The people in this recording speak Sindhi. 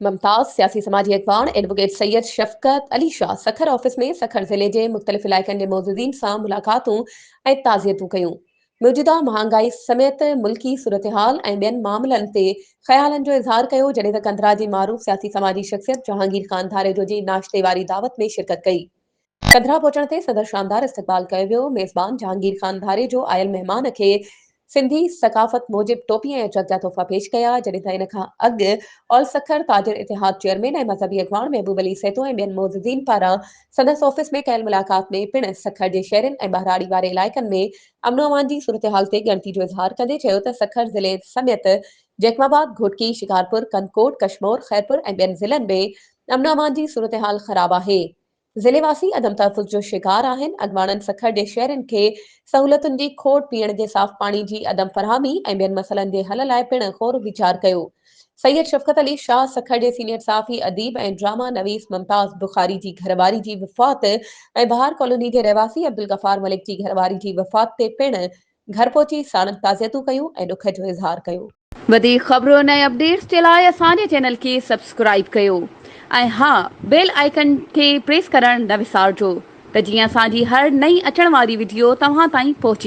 ممتاز سياسي سماجي اڳواڻ ايڊووڪيٽ سيد شفقت علي شاهه سکر آفيس ۾ سکر ضلعي جي مختلف علائقن جي معززين سان ملاقاتون ۽ تعزيتون ڪيون. موجوده مهانگائي سميت ملڪي صورتحال ۽ ٻين معاملن تي خيالن جو اظهار ڪيو جڏهن ته ڪنڌرا جي معروف سياسي سماجي شخصيت جهانگير خان ڌاريجو جي ناشتي واري دعوت ۾ شرڪت ڪئي. ڪنڌرا پهچڻ تي سندس شاندار استقبال ڪيو ويو. ميزبان جهانگير خان ڌاريجو آيل مهمان کي سنڌي ثقافت موجب ٽوپي ۽ اجرڪ جا تحفا پيش ڪيا، جڏهن ته ان کان اڳ آل سکر تاجر اتحاد چيئرمين ۽ مذهبي اڳواڻ محبوب علي سهتو ۽ ٻين معززين پاران سندس آفيس ۾ ڪيل ملاقات ۾ پڻ سکر جي شهرين ۽ ٻهراڙي واري علائقن ۾ امن و امان جي صورتحال تي ڳڻتي جو اظهار ڪندي چيو ته سکر ضلعي سميت جيڪب آباد، گهوٽڪي، شڪارپور، ڪنڌڪوٽ، ڪشمور، خيرپور ۽ ٻين ضلعن ۾ امن و امان جي صورتحال خراب آهي. ضلعي واسي عدم تحفظ جو شڪار آهن، اڳواڻن سکر جي شهرين کي سهولتن جي کوٽ، پيئڻ جي صاف پاڻي جي عدم فراهمي ۽ ٻين مسئلن جي حل لاء پڻ غور ويچار ڪيو. سيد شفقت علي شاهه سکر جي سينيئر صحافي، اديب ۽ ڊراما نويس ممتاز بخاري جي گهرواري جي وفات ۽ بهار ڪالوني جي رهواسي عبدالغفار ملڪ جي گهرواري جي وفات تي پڻ گهر پهچي ساڻن تعزيتون ڪيون ۽ ڏک جو اظهار ڪيو. وڌيڪ خبرن ۽ اپڊيٽس جي لاء اسان جي چينل کي سبسڪرائيب ڪيو ۽ ها بيل آئيڪن کي پريس ڪرڻ نه وسارجو ته جيئن اسان جي هر نئين اچڻ واري وڊيو توهان تائين پهچي.